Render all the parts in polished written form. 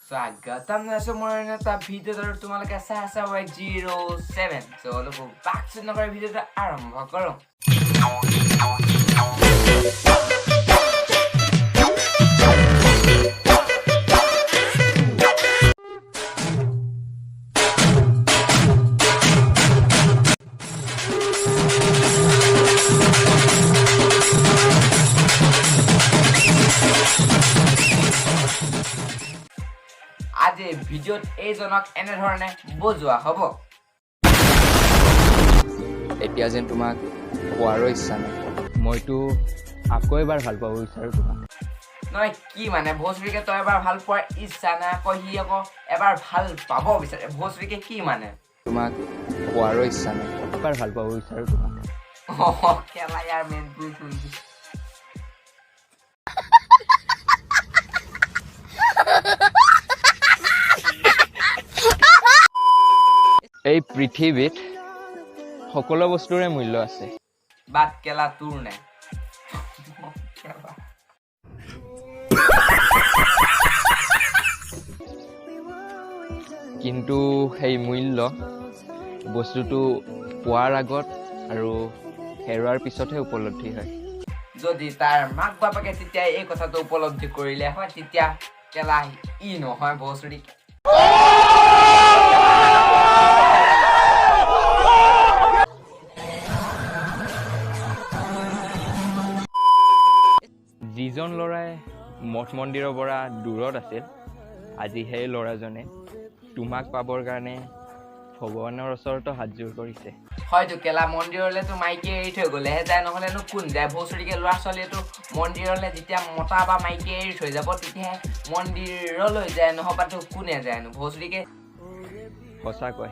স্বাগতম জনাইছোঁ মোৰ অন্য এটা ভিডিঅ'ত আৰু তোমালোকে চাই আছা Y07। চ' অলপ বাকচোন নকৰে ভিডিঅ'টো আৰম্ভ কৰোঁ। আজি ভিডিঅ'ত এইজনক এনেধৰণে বজোৱা হ'ব। এতিয়া যেন তোমাক পোৱাৰো ইচ্ছা নাই। মইতো আকৌ এবাৰ ভাল পাব বিচাৰোঁ তোমাক। নহয় কি মানে ভোজৰিকে তই এবাৰ ভাল পোৱাৰ ইচ্ছা নাই, আকৌ সি আকৌ এবাৰ ভাল পাব বিচাৰে। ভোজৰিকে কি মানে? তোমাক পোৱাৰো ইচ্ছা নাই, এবাৰ ভাল পাব বিচাৰোঁ তোমাক। অ' কেলা ইয়াৰ মেইনটো শুনবি। এই পৃথিৱীত সকলো বস্তুৰে মূল্য আছে, বাট কেলা তোৰ নাই। কেলা। কিন্তু সেই মূল্য বস্তুটো পোৱাৰ আগত আৰু হেৰুৱাৰ পিছতহে উপলব্ধি হয়। যদি তাৰ মাক বাপেকে তেতিয়া এই কথাটো উপলব্ধি কৰিলে হয়, তেতিয়া কেলা ই নহয় ভোজৰিকে। যিজন ল'ৰাই মঠ মন্দিৰৰ পৰা দূৰত আছিল, আজি সেই ল'ৰাজনে তোমাক পাবৰ কাৰণে ভগৱানৰ ওচৰতো হাতযোৰ কৰিছে। হয়তো কেলা মন্দিৰলেতো মাইকীয়ে এৰি থৈ গ'লেহে যায়, নহ'লেনো কোন যায়? ভোচৰিকে ল'ৰা ছোৱালীয়েতো মন্দিৰলৈ যেতিয়া মতা বা মাইকীয়ে এৰি থৈ যাব তেতিয়াহে মন্দিৰলৈ যায়, নহ'বাতো কোনে যায়নো ভোচৰিকে? সঁচাকৈ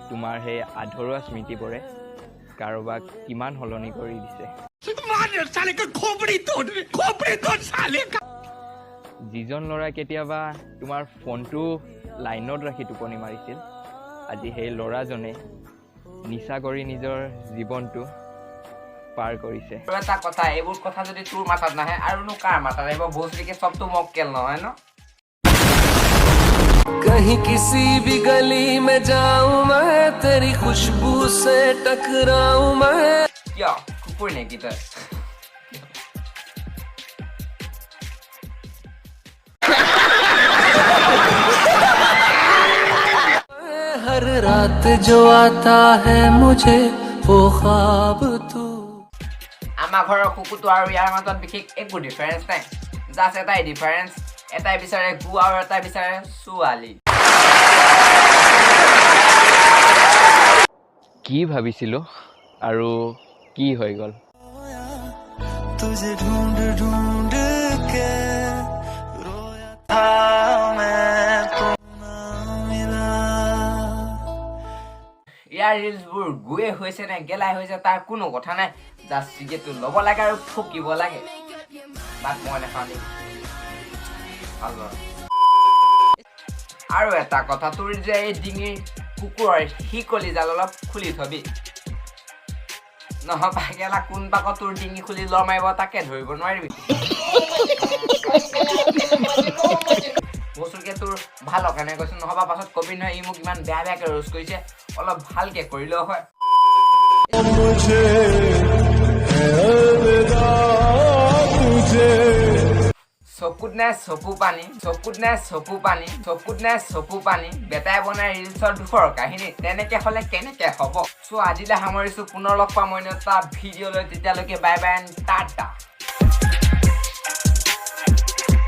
তোমাৰ সেই আধৰুৱা স্মৃতিবোৰে কাৰোবাক কিমান সলনি কৰি দিছে। যিজন ল'ৰাই কেতিয়াবা তোমাৰ ফোনটো লাইনত ৰাখি টোপনি মাৰিছিল, আজি সেই ল'ৰাজনে নিচা কৰি নিজৰ জীৱনটো পাৰ কৰিছে। আৰু এটা কথা, এইবোৰ কথা যদি তোৰ মাথাত নাহে আৰুনো কাৰ মাথাত আহিব? ভোচৰিকে চবতো মক্কেল নহয় ন? कहीं किसी भी गली में जाऊं मैं, तेरी खुशबू से टकराऊं मैं। কিয় কুকুৰ নেকি তই? हर रात जो आता है मुझे वो ख्वाब तू। আমাৰ ঘৰৰ কুকুৰটো আৰু ইয়াৰ মাজত বিশেষ একো ডিফাৰেঞ্চ নাই, জাষ্ট এটাই ডিফাৰেঞ্চ, এটাই বিচাৰে গু আৰু এটাই বিচাৰে ছোৱালী। কি ভাবিছিলোঁ আৰু কি হৈ গ'ল। तुझे ढूंढ ढूंढ के रोया था मैं, तू ना मिला। ইয়াৰ ৰিলচবোৰ গুৱে হৈছে নে গেলাই হৈছে তাৰ কোনো কথা নাই, জাষ্ট চিগেটটো ল'ব লাগে আৰু ফুকিব লাগে। বাট মই নাখাওঁ দেই, ভাল ল'ৰা। আৰু এটা কথা, তোৰ যে এই ডিঙিৰ কুকুৰৰ শিকলি জাল অলপ খুলি থবি, নহবা গেলা কোন পাকত তোৰ ডিঙি খুলি লৰ মাৰিব তাকে ধৰিব নোৱাৰিবি। বস্তুকে তোৰ ভালৰ কাৰণে কৈছো, নহবা পাছত কবি নহয় ই মোক ইমান বেয়া বেয়াকে ৰোজ কৰিছে, অলপ ভালকে কৰিলেও হয়। চকুত নাই চকু পানী, চকুত নাই চকু পানী, চকুত নাই চকু পানী, বেটাই বনাই ৰিলচৰ দুখৰ কাহিনী, তেনেকে হ'লে কেনেকে হ'ব? চ' আজিলৈ সামৰিছো, পুনৰ লগ পাম অন্য এটা ভিডিঅ'লৈ, তেতিয়ালৈকে বাই বাই এণ্ড টাটা।